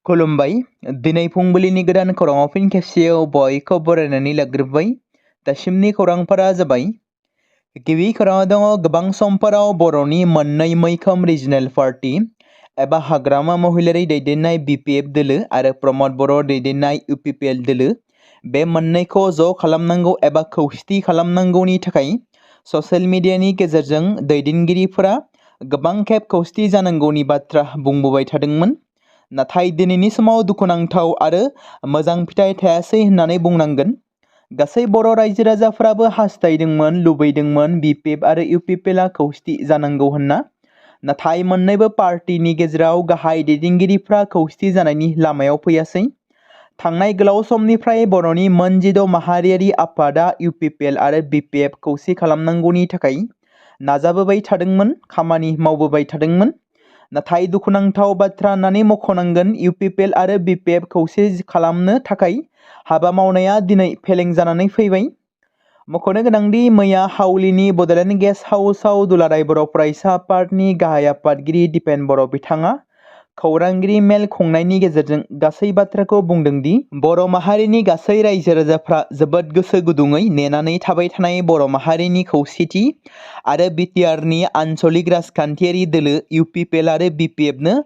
खुलुमबाय दिनै फुंबिलिनि गोदान खौराङाव फिन खेबसेयाव बयखौ बरायनानै लाग्रोबाय। दासिमनि खौरांफोरा जाबाय गिबि खौराङाव दङ गोबां समफोराव बर'नि मोननै मैखोम रिजनेल पार्टी एबा हाग्रामा महिलारि दैदेननाय BPF दोलो आरो प्रमद बर' दैदेननाय UPPL दोलो बे मोननैखौ ज' खालामनांगौ एबा खौसेथि खालामनांगौनि थाखाय ससियेल मिडियानि गेजेरजों दैदेनगिरिफोरा गोबां खेब खौसेथि जानांगौनि बाथ्रा बुंबोबाय थादोंमोन। नाथाय दिनैनि समाव दुखुनांथाव आरो मोजां फिथाइ थायासै होननानै बुंनांगोन। गासै बर' रायजो राजाफोराबो हास्थायदोंमोन लुबैदोंमोन BPF आरो UPPLआ खौसेथि जानांगौ होनना। नाथाय मोन्नैबो पार्टीनि गेजेराव गाहाय दैदेनगिरिफ्रा खौसेथि जानायनि लामायाव फैयासै। थांनाय गोलाव समनिफ्राय बर'नि मोन 16 माहारियारि आफादा UPPL आरो BPF खौसे खालामनांगौनि थाखाय नाजाबोबाय थादोंमोन, खामानि मावबोबाय थादोंमोन। नाथाय दुखुनांथाव बाथ्रा होननानै मख'नांगोन UPPL आरो BPF खौसे खालामनो थाखाय हाबा मावनाया दिनै फेलें जानानै फैबाय। मख'नो गोनांदि मैया हावलिनि बड'लेण्ड गेस्ट हाउसआव दुलाराय बर' फरायसा आफादनि गाहाय आफादगिरि दिपेन बर' बिथाङा खौरांगिरि मेल खुंनायनि गेजेरजों गासै बाथ्राखौ बुंदोंदि बर' माहारिनि गासै रायजो राजाफ्रा जोबोद गोसो गुदुङै नेनानै थाबाय थानाय बर' माहारिनि खौसेथि आरो BTRनि आन्चलिक राजखान्थियारि दोलो UPPL आरो BPFनो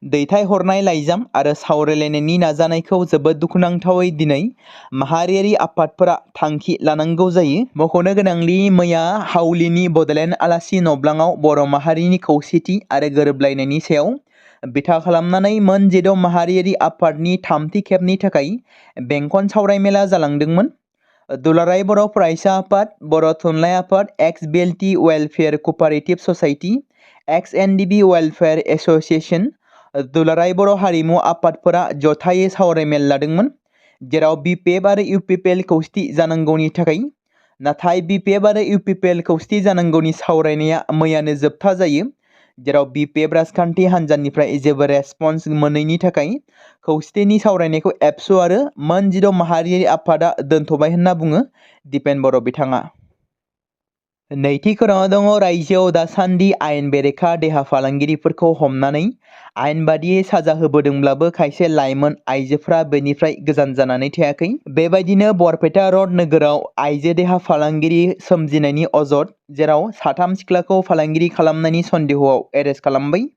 दैथायहरनाय लाइजाम आरो सावरायलायनायनि नाजानायखौ जोबोद दुखुनांथावै दिनै माहारियारि आफादफोरा थांखि लानांगौ जायो। मख'नो गोनांदि मैया हावलिनि बड'लेण्ड आलासि नब्लाङाव बर' माहारिनि खौसेथि आरो गोरोबलायनायनि सायाव बिथा खालामनानै मोन 16 माहारियारि आफादनि थामथि खेबनि थाखाय बेंखन सावरायमेला जालांदोंमोन। दुलाराय बर' फरायसा आफाद, बर' थुनलाइ आफाद, XBLT welfare cooperative society, XNDB welfare association, दुलाराय बर' हारिमु आफादफोरा जथायै सावरायमेल लादोंमोन, जेराव BPF आरो UPPL खौसेथि जानांगौनि थाखाय। नाथाय BPF आरो UPPL खौसेथि जानांगौनि सावरायनाया मैयानो जोबथा जायो, जेराव BPF राजखान्थि हान्जानिफ्राय जेबो रेसपन्स मोनैनि थाखाय खौसेथिनि सावरायनायखौ एबसु आरो मोन 16 माहारियारि आफादा दोनथ'बाय होनना बुङो दिपेन बर' बिथाङा। नैथि खौराङाव दङ रायजोआव दासान्दि आयेन बेरेखा देहा फालांगिरिफोरखौ हमनानै आयेन बादियै साजा होबोदोंब्लाबो खायसे लाइमोन आइजोफ्रा बेनिफ्राय गोजान जानानै थायाखै। बेबायदिनो बरपेटा रड नोगोराव आइजो देहा फालांगिरि सोमजिनायनि अजद, जेराव 3 सिख्लाखौ फालांगिरि खालामनायनि सन्देहआव एरेस्ट खालामबाय।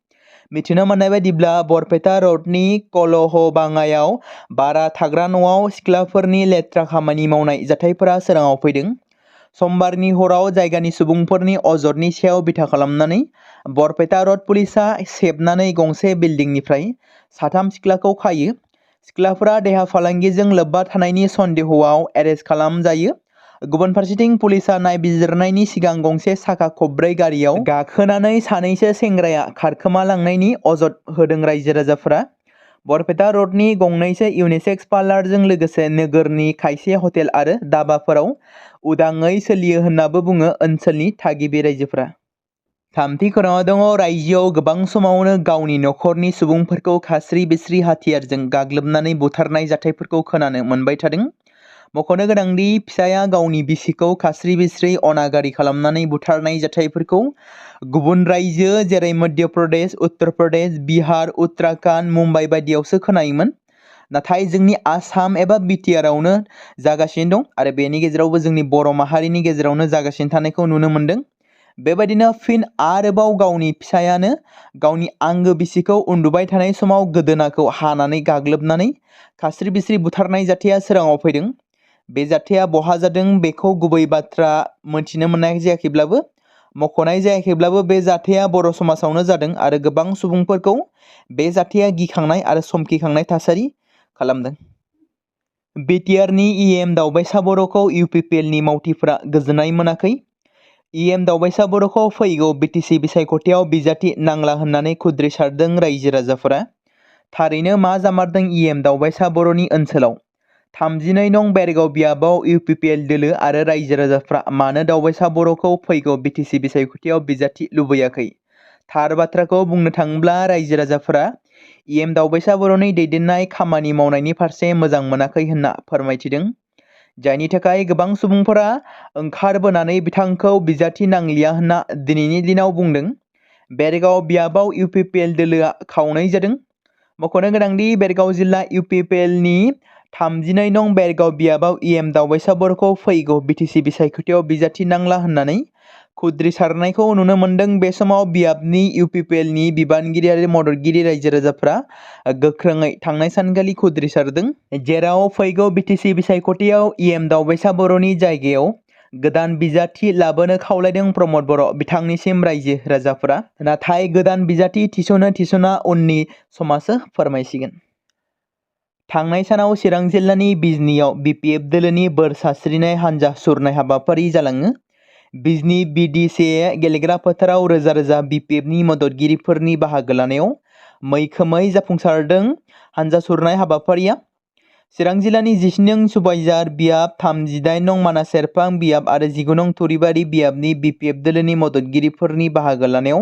मिथिनो मोननाय बायदिब्ला बरपेटा रडनि कलहबाङायाव भारा थाग्रा न'आव सिख्लाफोरनि लेथ्रा खामानि मावनाय जाथायफोरा सोराङाव फैदों। समबारनि हराव जायगानि सुबुंफोरनि अजदनि सायाव बिथा खालामनानै बरपेटा रड पुलिसआ सेबनानै गंसे बिल्डिंनिफ्राय 3 सिख्लाखौ खायो। सिख्लाफोरा देहा फालांगिजों लोब्बा थानायनि सन्देहआव एरेस्ट खालामजायो। गुबुन फारसेथिं पुलिसआ नायबिजिरनायनि सिगां गंसे साखा खबब्रै गारियाव गाखोनानै सानैसो सेंग्राया खारखोमा लांनायनि अजद होदों रायजो राजाफोरा। बरपेटा रडनि गंनैसो इउनिसेक्स पार्लारजों लोगोसे नोगोरनि खायसे हटेल आरो दाबाफोराव उदाङै सोलियो होन्नाबो बुङो ओनसोलनि थागिबि रायजोफोरा। थामथि खौराङाव दङ रायजोआव गोबां समावनो गावनि नखरनि सुबुंफोरखौ खास्रि बिस्रि हाथियारजों गाग्लोबनानै बुथारनाय जाथायफोरखौ खोनानो मोनबाय थादों। मख'नो गोनांदि फिसाया गावनि बिसिखौ खास्रि बिस्रि अनागारि खालामनानै बुथारनाय जाथायफोरखौ गुबुन रायजो जेरै मध्य प्रदेश, उत्तर प्रदेश, बिहार, उत्तराखन्ड, मुम्बाइ बायदियावसो खोनायोमोन। नाथाय जोंनि आसाम एबा BTRआवनो जागासिनो दं आरो बेनि गेजेरावबो जोंनि बर' माहारिनि गेजेरावनो जागासिनो थानायखौ नुनो मोनदों। बेबायदिनो फिन आरोबाव गावनि फिसायानो गावनि आंगो बिसिखौ उन्दुबाय थानाय समाव गोदोनाखौ हानानै गाग्लोबनानै खास्रि बिस्रि बुथारनाय जाथाया सोराङाव फैदों। बे जाथाया बहा जादों बेखौ गुबै बाथ्रा मोनथिनो मोननाय जायाखैब्लाबो मख'नाय जायाखैब्लाबो बे जाथाया बर' समाजावनो जादों आरो गोबां सुबुंफोरखौ बे जाथाया गिखांनाय आरो समखिखांनाय थासारि खालामदों। BTRनि EM दावबायसा बर'खौ UPPLनि मावथिफोरा गोजोननाय मोनाखै। EM दावबायसा बर'खौ फैगौ BTC बिसायख'थियाव बिजाथि नांला होननानै खुद्रिसारदों रायजो राजाफोरा। थारैनो मा जामारदों EM दावबायसा बर'नि ओनसोलाव? 32 नं बेरगाव बियाबाव UPPL दोलो आरो रायजो राजाफ्रा मानो दावबायसा बर'खौ फैगौ BTC बिसायख'थियाव बिजाथि लुबैयाखै? थार बाथ्राखौ बुंनो थाङोब्ला रायजो राजाफोरा EM दावबायसा बर'नि दैदेननाय खामानि मावनायनि फारसे मोजां मोनाखै होनना फोरमायथिदों। जायनि थाखाय गोबां सुबुंफोरा ओंखारबोनानै बिथांखौ बिजाथि नांलिया होनना दिनैनि दिनाव बुंदों। बेरगाव बियाबाव UPPL दोलोआ खावनै जादों। मख'नो गोनांदि बेरगाव जिल्ला UPPLनि 32 नं बेरगाव बियाबाव दावबायसा बर'खौ फैगौ BTC बिसायख'थियाव बिजाथि नांला होननानै खुद्रिसारनायखौ नुनो मोन्दों। बे समाव बियाबनि UPPLनि बिबानगिरि आरो मददगिरि रायजो राजाफ्रा गोख्रोङै थांनाय सानखालि खुद्रिसारदों, जेराव फैगौ BTC बिसायख'थियाव दावबायसा बर'नि जायगायाव गोदान बिजाथि लाबोनो खावलायदों प्रमद बर' बिथांनिसिम रायजो राजाफोरा। नाथाय गोदान बिजाथि थिसना उननि समासो फोरमायसिगोन। थांनाय सानाव चिरां जिल्लानि बिजनीआव BPF दोलोनि बोर सास्रिनाय हान्जा सुरनाय हाबाफारि जालाङो। बिजनी BDC गेलेग्रा फोथाराव रोजा रोजा BPFनि मददगिरिफोरनि बाहागो लानायाव मैखोमै जाफुंसारदों हान्जा सुरनाय हाबाफारिया। चिरां जिल्लानि 19 नं सुबाइजार बियाब, 38 नं मानास सेरफां बियाब आरो 19 नं थुरिबारि बियाबनि BPF दोलोनि मददगिरिफोरनि बाहागो लानायाव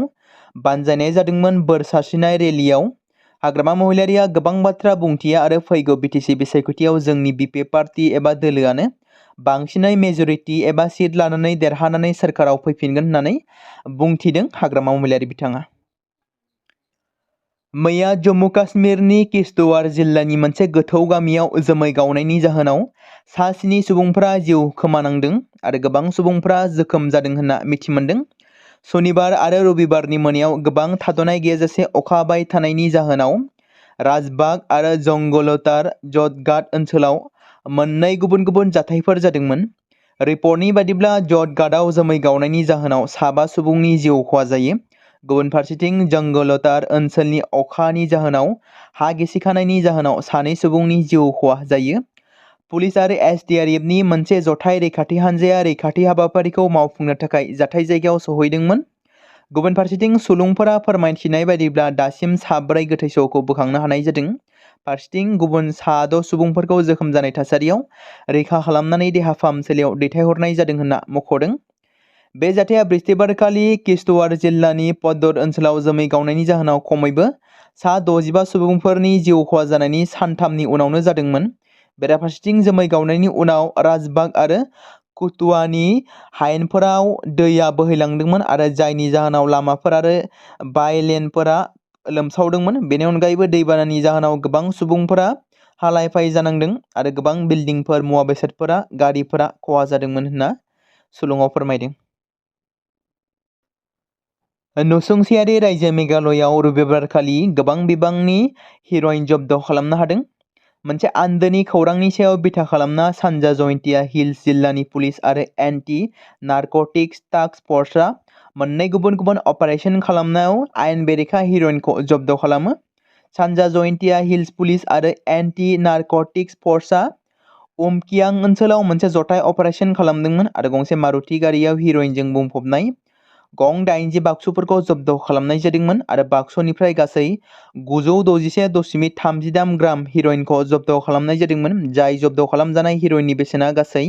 बानजायनाय जादोंमोन। बोर सारस्रिनाय रेलियाव हाग्रामा महिलारिया गोबां बाथ्रा बुंथिया आरो फैगौ BTC बिसायख'थियाव जोंनि BPF पार्टी एबा दोलोआनो बांसिनै मेजरिटी एबा सीट लानानै देरहानानै सोरखाराव फैफिनगोन होननानै बुंथिदों हाग्रामा महिलारि बिथाङा। मैया जम्मु काश्मीरनि किश्तवाड़ जिल्लानि मोनसे गोथौ गामियाव जोमै गावनायनि जाहोनाव 7 सुबुंफोरा जिउ खोमानांदों आरो गोबां सुबुंफोरा जोखोम जादों होनना मिथिमोनदों। सनिबार आरो रबिबारनि मोनायाव गोबां थाद'नाय गैयाजासे अखा हाबाय थानायनि जाहोनाव राजबाग आरो जंगलतार जटघाट ओनसोलाव मोननै गुबुन गुबुन जाथायफोर जादोंमोन। रिपर्टनि बादिब्ला जटघाटआव जोमै गावनायनि जाहोनाव 7 सुबुंनि जिउ खहा जायो। गुबुन फारसेथिं जंगलतार ओनसोलनि अखानि जाहोनाव हा गिसिखानायनि जाहोनाव 2 सुबुंनि जिउ खहा जायो। पुलिस आरो SDRFनि मोनसे जथाय रैखाथि हान्जाया रैखाथि हाबाफारिखौ मावफुंनो थाखाय जाथाय जायगायाव सहैदोंमोन। गुबुन फारसेथिं सुलुंफोरा फोरमायथिनाय बायदिब्ला दासिम 4 गोथै सहखौ बोखांनो हानाय जादों। फारसेथिं गुबुन 6 सुबुंफोरखौ जोखोम जानाय थासारियाव रैखा खालामनानै देहा फाहामसालियाव दैथायहरनाय जादों होनना मख'दों। बे जाथाया बृहस्पतिबारखालि किश्तवाड़ जिल्लानि पद्दर ओनसोलाव जोमै गावनायनि जाहोनाव खमैबो 65 सुबुंफोरनि जिउ खहा जानायनि सानथामनि उनावनो जादोंमोन। बेराफारसेथिं जोमै गावनायनि उनाव राजबाग आरो कुतुवानि हायेनफोराव दैया बोहैलांदोंमोन आरो जायनि जाहोनाव लामाफोर आरो बायलेनफोरा लोमसावदोंमोन। बेनि अनगायैबो दैबानानि जाहोनाव गोबां सुबुंफोरा हालाय-हाफाय जानांदों आरो गोबां बिल्डिंफोर, मुवा बेसादफोरा, गारिफोरा खहा जादोंमोन होनना सुलुङाव फोरमायदों। नसुंसेयारि रायजो मेघालयआव रबिबारखालि गोबां बिबांनि हेर'इन जब्द खालामनो हादों। मोनसे आन्दोनि खौरांनि सायाव बिथा खालामना सानजा जयन्तिया हिल्स जिल्लानि पुलिस आरो एन्टि नारकटिक्स टास्क फर्सआ मोननै गुबुन गुबुन अपारेशन खालामनायाव आयेन बेरेखा हेर'इनखौ जब्द खालामो। सानजा जयन्तिया हिल्स पुलिस आरो एन्टि नारकटिक्स फर्सआ उमकियां ओनसोलाव मोनसे जथाय अपारेशन खालामदोंमोन आरो गंसे मारुति गारियाव हेर'इनजों बुंफबनाय गं 80 बाक्सुफोरखौ जब्द खालामनाय जादोंमोन आरो बाक्सुनिफ्राय गासै 961.33 ग्राम हेर'इनखौ जब्द खालामनाय जादोंमोन, जाय जब्द खालामजानाय हेर'इननि बेसेना गासै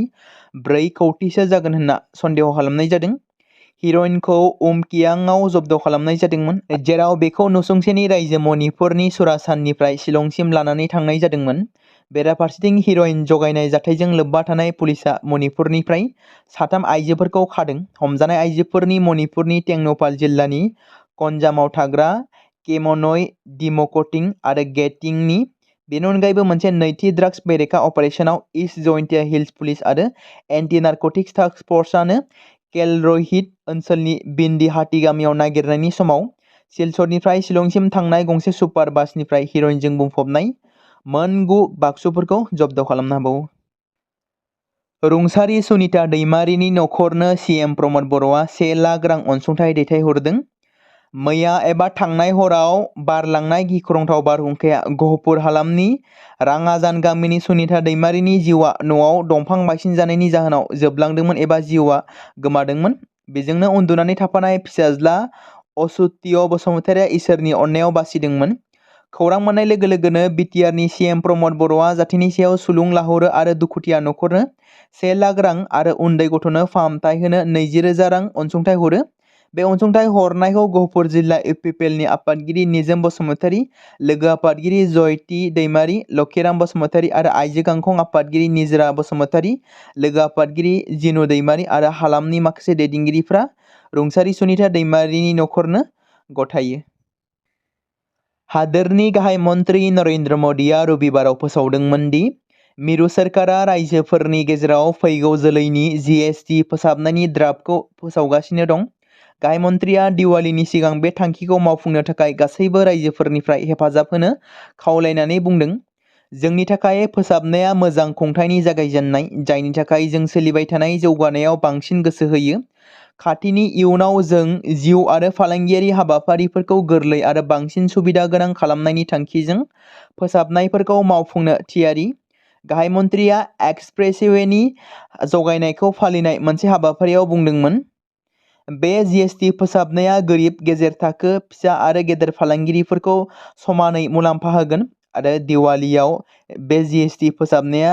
4 कौटिसो जागोन होनना सन्देह खालामनाय जादों। हेर'इनखौ उमकियांआव जब्द खालामनाय जादोंमोन, जेराव बेखौ नसुंसेनि रायजो मणिपुरनि सुरासाननिफ्राय शिलंसिम लानानै थांनाय जादोंमोन। बेराफारसेथिं हेर'इन जगायनाय जाथायजों लोब्बा थानाय पुलिसआ मणिपुरनिफ्राय 3 आइजोफोरखौ खादों। हमजानाय आइजोफोरनि मणिपुरनि टेंनौफाल जिल्लानि कन्जामाव थाग्रा केमनय, डिमकटिं आरो गेटिंनि। बेनि अनगायैबो मोनसे नैथि ड्राग्स बेरेखा अपारेशनाव इस्ट जयन्तिया हिल्स पुलिस आरो एन्टि नारकटिक्स टास्क फर्सआनो केलरहिट ओनसोलनि बिन्दिहाटी गामियाव नागिरनायनि समाव सिलचरनिफ्राय शिलंसिम थांनाय गंसे सुपार बासनिफ्राय हेर'इनजों बुंफबनाय मोन 9 बाक्सुफोरखौ जब्द खालामनो हाबावो। रुंसारि सुनिता दैमारिनि नखरनो CM प्रमद बर'आ 1 लाख रां अनसुंथाइ दैथायहरदों। मैया एबा थांनाय हराव बारलांनाय गिख्रंथाव बारहुंखाया गहपुर हालामनि राङाजान गामिनि सुनिता दैमारिनि जिउआ न'आव दंफां बायसिनजानायनि जाहोनाव जोबलांदोंमोन एबा जिउआ गोमादोंमोन। बेजोंनो उन्दुनानै थाफानाय फिसाज्ला असुत्य बसुमतारिया इसोरनि अननायाव बासिदोंमोन। खौरां मोननाय लोगो लोगोनो BTRनि CM प्रमद बर'आ जाथायनि सायाव सुलुं लाहरो आरो दुखुथिया नखरनो 1 लाख रां आरो उन्दै गथ'नो फाहामथाय होनो 20,000 रां अनसुंथाइ हरो। बे अनसुंथाइ हरनायखौ गहपुर जिल्ला UPPLनि आफादगिरि निजोम बसुमतारि, लोगो आफादगिरि जयति दैमारि, लक्षीराम बसुमतारि आरो आइजो गांखं आफादगिरि निजोरा बसुमतारि, लोगो आफादगिरि जिनु दैमारि आरो हालामनि माखासे दैदेनगिरिफ्रा रुंसारि सुनिता दैमारिनि नखरनो गथायो। हादोरनि गाहाय मन्त्रि नरेन्द्र मदिया रबिबाराव फोसावदोंमोन दि मिरु सोरखारा रायजोफोरनि गेजेराव फैगौ जोलैनि GST फोसाबनायनि ड्राफ्टखौ फोसावगासिनो दं। गाहाय मन्थ्रिया दिवालीनि सिगां बे थांखिखौ मावफुंनो थाखाय गासैबो रायजोफोरनिफ्राय हेफाजाब होनो खावलायनानै बुंदों। जोंनि थाखाय फोसाबनाया मोजां खुंथायनि जागायजेन्नाय, जायनि थाखाय जों सोलिबाय थानाय जौगानायाव बांसिन गोसो होयो। खाथिनि इयुनाव जों जिउ आरो फालांगियारि हाबाफारिफोरखौ गोरलै आरो बांसिन सुबिदा गोनां खालामनायनि थांखिजों फोसाबनायफोरखौ मावफुंनो थियारि। गाहाय मन्थ्रिया एक्सप्रेसवेनि जगायनायखौ फालिनाय मोनसे हाबाफारियाव बुंदोंमोन। बे GST फोसाबनाया गोरिब, गेजेर थाखो, फिसा आरो गेदेर फालांगिरिफोरखौ समानै मुलाम्फा होगोन आरो दिवालीयाव बे GST फोसाबनाया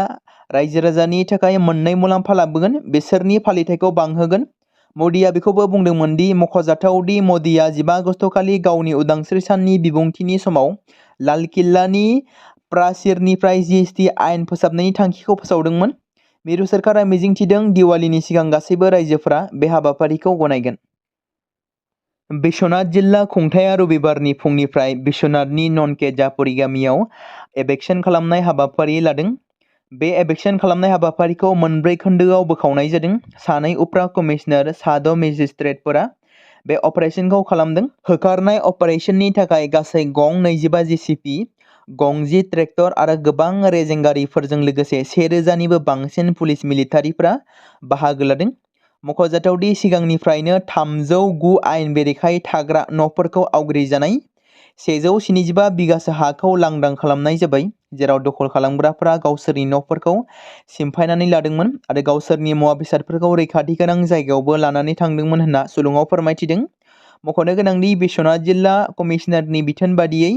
रायजो-राजानि थाखाय मोननै मुलाम्फा लाबोगोन। बिसोरनि फालिथायखौ बांहोगोन। मदिया बेखौबो बुंदोंमोन दि मख'जाथाव दि मदिया 15 आगस्तखालि गावनि उदांस्रि साननि बिबुंथिनि समाव लाल किल्लानि प्राचीरनिफ्राय GST आयेन फोसाबनायनि थांखिखौ फोसावदोंमोन। मिरु सोरखारा मिजिंथिदों दिवालीनि सिगां गासैबो रायजोफोरा बे हाबाफारिखौ गनायगोन। बिश्वनाथ जिल्ला खुंथाया रबिबारनि फुंनिफ्राय बिश्वनाथनि ननकेजापुरी गामियाव एबेक्सन खालामनाय हाबाफारि लादों। बे एबेक्सन खालामनाय हाबाफारिखौ मोनब्रै खोन्दोआव बोखावनाय जादों। 2 उफ्रा कमिशनार, 6 मेजिस्ट्रेटफोरा बे अपारेशनखौ खालामदों। होखारनाय अपारेशननि थाखाय गासै गं 25 JCB, गं 10 ट्रेक्टर आरो गोबां रेजें गारिफोरजों लोगोसे 1000निबो बांसिन पुलिस मिलिटारिफोरा बाहागो लादों। मख'जाथाव दि सिगांनिफ्रायनो 309 आयेन बेरेखायै थाग्रा न'फोरखौ आवग्रिजानाय 175 बिगासो हाखौ लांदां खालामनाय जाबाय, जेराव दखल खालामग्राफोरा गावसोरनि न'फोरखौ सिमफायनानै लादोंमोन आरो गावसोरनि मुवा बेसादफोरखौ रैखाथि गोनां जायगायावबो लानानै थांदोंमन होनना सुलुङाव फोरमायथिदों। मख'नो गोनांदि बिश्वनाथ जिल्ला कमिशनारनि बिथोन बादियै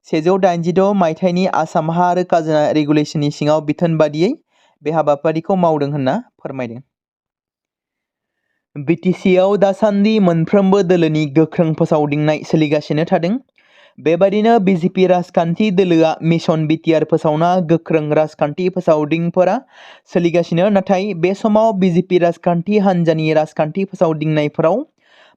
186 मायथाइनि आसाम हा आरो खाजोना रेगुलेसननि सिङाव बिथोन बादियै बे हाबाफारिखौ मावदों होनना फोरमायदों। BTCआव दासान्दि मोनफ्रोमबो दोलोनि गोख्रों फोसावदिंनाय सोलिगासिनो थादों। बेबादिनो BJP राजखान्थि दोलोआ मिशन BTR फोसावना गोख्रों राजखान्थि फोसावदिंफोरा सोलिगासिनो, नाथाय बे समाव BJP राजखान्थि हान्जानि राजखान्थि फोसावदिंनायफोराव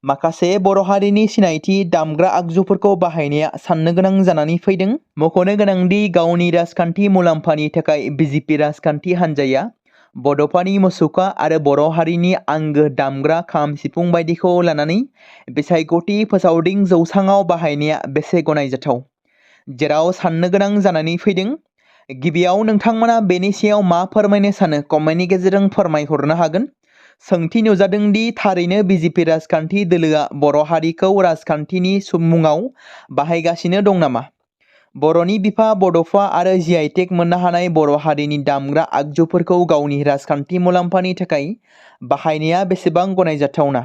माखासे बर' हारिनि सिनायथि दामग्रा आगजुफोरखौ बाहायनाया साननो गोनां जानानै फैदों। मख'नो गोनांदि गावनि राजखान्थि मुलाम्फानि थाखाय BJP राजखान्थि हान्जाया बड'फानि मुसुखा आरो बर' हारिनि आंगो दामग्रा खाम सिफुं बायदिखौ लानानै बिसायख'थि फोसावदिं जौसाङाव बाहायनाया बेसे गनायजाथाव, जेराव साननो गोनां जानानै फैदों। गिबियाव नोंथांमोना बेनि सायाव मा फोरमायनो सानो कमेन्टनि गेजेरजों फोरमायहरनो हागोन। सोंथि नुजादों दि थारैनो BJP राजखान्थि दोलोआ बर' हारिखौ राजखान्थिनि मुङाव बाहायगासिनो दं नामा? बर'नि बिफा बड'फा आरो GI/टेग मोननो हानाय बर' हारिनि दामग्रा आगजुफोरखौ गावनि राजखान्थि मुलाम्फानि थाखाय बाहायनाया बेसेबां गनायजाथावना?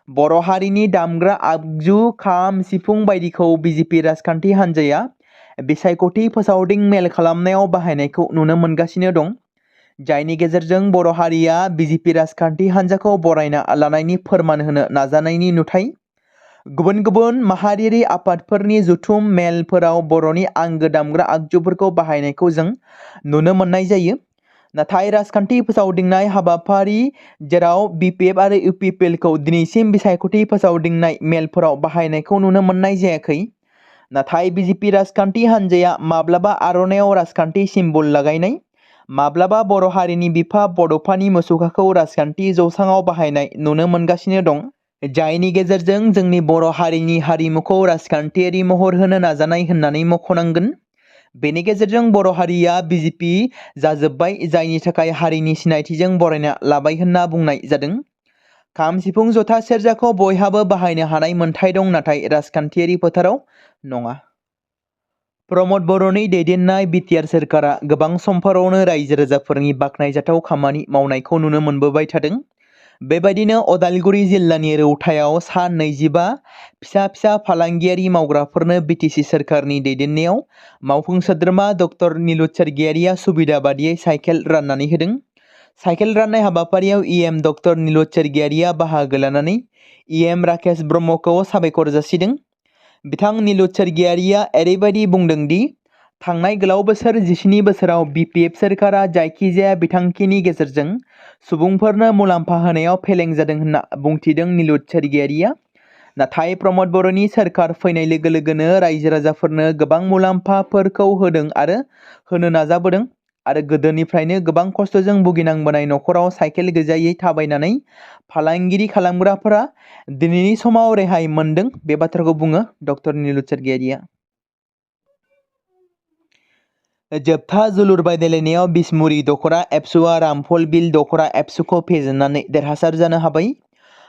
बर' हारिनि दामग्रा आगजु खाम सिफुं बायदिखौ BJP राजखान्थि हान्जाया बिसायख'थि फोसावदिं मेल खालामनायाव बाहायनायखौ नुनो मोनगासिनो दं, जायनि गेजेरजों बर' हारिया BJP राजखान्थि हान्जाखौ बरायना लानायनि फोरमान होनो नाजानायनि नुथाय। गुबुन गुबुन माहारियारि आफादफोरनि जथुम मेलफोराव बर'नि आंगो दामग्रा आगजुफोरखौ बाहायनायखौ जों नुनो मोननाय जायो, नाथाय राजखान्थि फोसावदिंनाय हाबाफारि जेराव BPF आरो UPPLखौ दिनैसिम बिसायख'थि फोसावदिंनाय मेलफोराव बाहायनायखौ नुनो मोननाय जायाखै। नाथाय BJP राजखान्थि हान्जाया माब्लाबा आर'नाइयाव राजखान्थि सिम्बल लागायनाय, माब्लाबा बर' हारिनि बिफा बड'फानि मुसुखाखौ राजखान्थि जौसाङाव बाहायनाय नुनो मोनगासिनो दं, जायनि गेजेरजों जोंनि बर' हारिनि हारिमुखौ राजखान्थियारि महर होनो नाजानाय होननानै मख'नांगोन। बेनि गेजेरजों बर' हारिया BJP जाजोब्बाय, जायनि थाखाय हारिनि सिनायथिजों बरायना लाबाय होनना बुंनाय जादों। खाम सिफुं जथा सेरजाखौ बयहाबो बाहायनो हानाय मोन्थाय दं, नाथाय राजखान्थियारि फोथाराव नङा। प्रमद बर'नि दैदेननाय BTR सोरखारा गोबां समफोरावनो रायजो राजाफोरनि बाख्नायजाथाव खामानि मावनायखौ नुनो मोनबोबाय थादों। बेबायदिनो अदालगुरि जिल्लानि रौतायाव सा 25 फिसा फिसा फालांगियारि मावग्राफोरनो BTC सोरखारनि दैदेननायाव मावफुं सोद्रोमा डक्टर निलुत सरगियारिया सुबिदा बादियै साइकेल राननानै होदों। साइकेल राननाय हाबाफारियाव EM डक्टर निलुत सरगियारिया बाहागो लानानै EM राकेश ब्रह्मखौ साबायखर जासिदों। बिथां निलुत सरगियारिया ओरैबायदि बुंदों दि थांनाय गोलाव बोसोर 17 बोसोराव BPF सोरखारा जायखिजाया बिथांखिनि गेजेरजों सुबुंफोरनो मुलाम्फा होनायाव फेलें जादों होनना बुंथिदों निलुत सरगियारिया। नाथाय प्रमद बर'नि सोरखार फैनाय लोगो लोगोनो रायजो राजाफोरनो गोबां मुलाम्फाफोरखौ होदों आरो होनो नाजाबोदों आरो गोदोनिफ्रायनो गोबां खस्थ'जों भुगिनांबोनाय न'खराव साइकेल गैजायै थाबायनानै फालांगिरि खालामग्राफोरा दिनैनि समाव रेहाय मोनदों। बे बाथ्राखौ बुङो डक्टर नीलुत सरगियारिया। जोबथा जोलुर बादायलायनायाव बिसमुरि दख'रा एबसुआ रामफल बिल दख'रा एबसुखौ फेजेननानै देरहासार जानो हाबाय।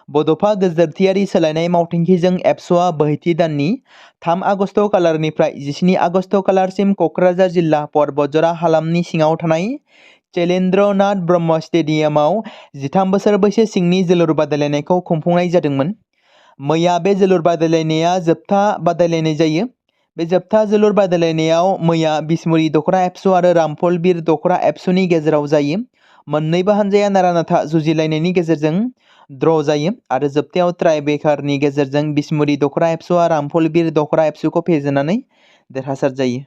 बड'फा गोजोरथियारि सोलायनाय मावथांखिजों एबसुआ बोहैथि दाननि 3 आगस्ट खालारनिफ्राय 17 आगस्ट खालारसिम क'क्राझार जिल्ला परबतजरा हालामनि सिङाव थानाय चैलेन्द्रनाथ ब्रह्म स्टेडियामाव 13 बोसोर बैसो सिंनि जोलुर बादायलायनायखौ खुंफुंनाय जादोंमोन। मैया बे जोलुर बादायलायनाया जोबथा बादायलायनाय जायो। बे जोबथा जोलुर बादायलायनायाव मैया बिसमुरि दख'रा एबसु आरो रामफल बिर दख'रा एबसुनि गेजेराव जायो। मोन्नैबो हानजाया नारा-नाथा जुजिलायनायनि गेजेरजों ड्र जायो आरो जोबथायाव ट्राइब्रेकारनि गेजेरजों बिसमुरि दख'रा एबसुआ रामफल बिर दख'रा एबसुखौ फेजेननानै देरहासार जायो।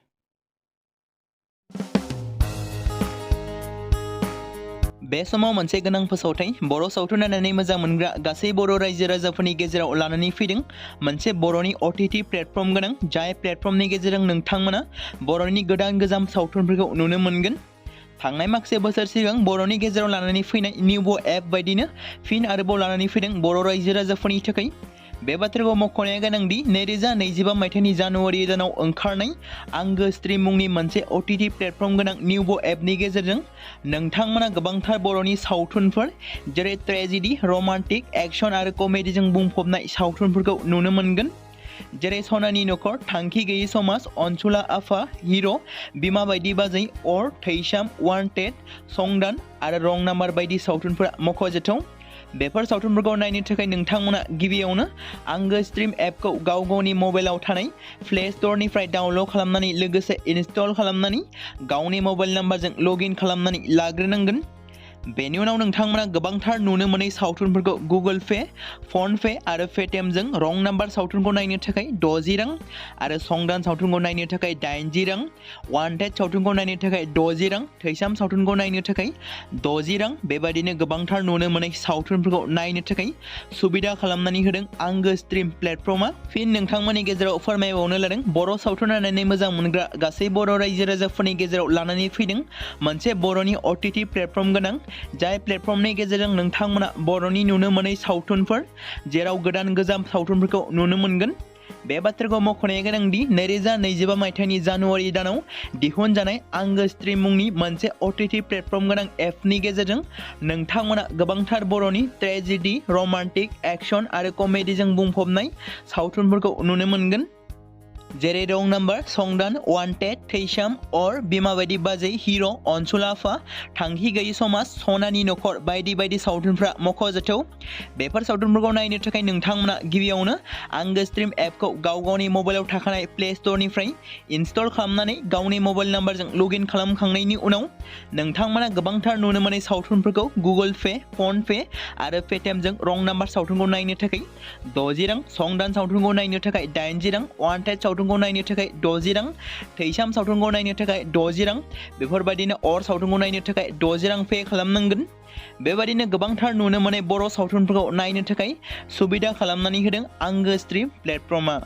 बे समाव मोनसे गोनां फोसावथाय बर' सावथुन नायनानै मोजां मोनग्रा गासै बर' रायजो राजाफोरनि गेजेराव लानानै फैदों मोनसे बर'नि OTT प्लेटफर्म गोनां, जाय प्लेटफर्मनि गेजेरजों नोंथांमोना बर'नि गोदान गोजाम सावथुनफोरखौ नुनो मोनगोन। थांनाय माखासे बोसोर सिगां बर'नि गेजेराव लानानै फैनाय निउबो एप बायदिनो फिन आरोबाव लानानै फैदों बर' रायजो राजाफोरनि थाखाय। बे बाथ्राखौ मख'नाया गोनांदि 2025 मायथाइनि जानुवारि दानाव ओंखारनाय आंगो स्ट्रिम मुंनि मोनसे OTT प्लेटफर्म गोनां निउबो एपनि गेजेरजों नोंथांमोना गोबांथार बर'नि सावथुनफोर जेरै ट्रेजेडि, रमान्टिक, एक्शन आरो कमेडिजों बुंफबनाय सावथुनफोरखौ नुनो मोनगोन। जेरै सनानि नखर, थांखि गैयै समाज, अनसुला आफा, हिर', बिमा बायदि बाजै, अर, थैसाम, वान्टेड, संदान आरो रं नाम्बार बायदि सावथुनफोरा मख'जाथाव। बेफोर सावथुनफोरखौ नायनो थाखाय नोंथांमोना गिबियावनो आंगो स्ट्रिम एपखौ गाव गावनि मबाइलाव थानाय प्ले स्ट'रनिफ्राय डाउनल'ड खालामनानै लोगोसे इनस्टल खालामनानै गावनि मबाइल नाम्बारजों लगइन खालामनानै लाग्रोनांगोन। बेनि उनाव नोंथांमोना गोबांथार नुनो मोनै सावथुनफोरखौ गुगोल पे, फन पे आरो पेटिएमजों रं नाम्बार सावथुनखौ नायनो थाखाय 60 रां आरो संदान सावथुनखौ नायनो थाखाय 80 रां, वान्टेड सावथुनखौ नायनो थाखाय 60 रां, थैसाम सावथुनखौ नायनो थाखाय 60 रां बेबायदिनो गोबांथार नुनो मोनै सावथुनफोरखौ नायनो थाखाय सुबिदा खालामनानै होदों आंगो स्ट्रिम प्लेटफर्मा। फिन नोंथांमोननि गेजेराव फोरमायबावनो लादों बर' सावथुन नायनानै मोजां मोनग्रा गासै बर' रायजो राजाफोरनि गेजेराव लानानै फैदों मोनसे बर'नि OTT प्लेटफर्म गोनां, जाय प्लेटफर्मनि गेजेरजों नोंथांमोना बर'नि नुनो मोनै सावथुनफोर जेराव गोदान गोजाम सावथुनफोरखौ नुनो मोनगोन। बे बाथ्राखौ मख'नाया गोनांदि 2025 मायथाइनि जानुवारि दानाव दिहुनजानाय आंगो स्ट्रिम मुंनि मोनसे OTT प्लेटफर्म गोनां एपनि गेजेरजों नोंथांमोना गोबांथार बर'नि ट्रेजेडि, रमान्टिक, एक्शन आरो कमेडिजों बुंफबनाय सावथुनफोरखौ नुनो मोनगोन। जेरै रं नाम्बार, संदान, वान्टेड, थैसाम, अर, बिमा बायदि बाजै, हिर', अनसुला आफा, थांखि गैयै समाज, सनानि नखर बायदि बायदि सावथुनफ्रा मख'जाथाव। बेफोर सावथुनफोरखौ नायनो थाखाय नोंथांमोना गिबियावनो आंगो स्ट्रिम एपखौ गाव गावनि मबाइलाव थाखानाय प्ले स्ट'रनिफ्राय इनस्टल खालामनानै गावनि मबाइल नाम्बारजों लगइन खालामखांनायनि उनाव नोंथांमोना गोबांथार नुनो मोनै सावथुनफोरखौ गुगोल पे, फन पे आरो पेटिएमजों रं नाम्बार सावथुनखौ नायनो थाखाय 60 रां, संदान सावथुनखौ नायनो थाखाय 80 रां, वान्टेड सावथुनखौ नायनो थाखाय 60 रां, थैसाम सावथुनखौ नायनो थाखाय 60 रां बेफोरबायदिनो अर सावथुनखौ नायनो थाखाय 60 रां पे खालामनांगोन। बेबायदिनो गोबांथार नुनो मोनै बर' सावथुनफोरखौ नायनो थाखाय सुबिदा खालामनानै होदों आंगो स्ट्रिम प्लेटफर्मा।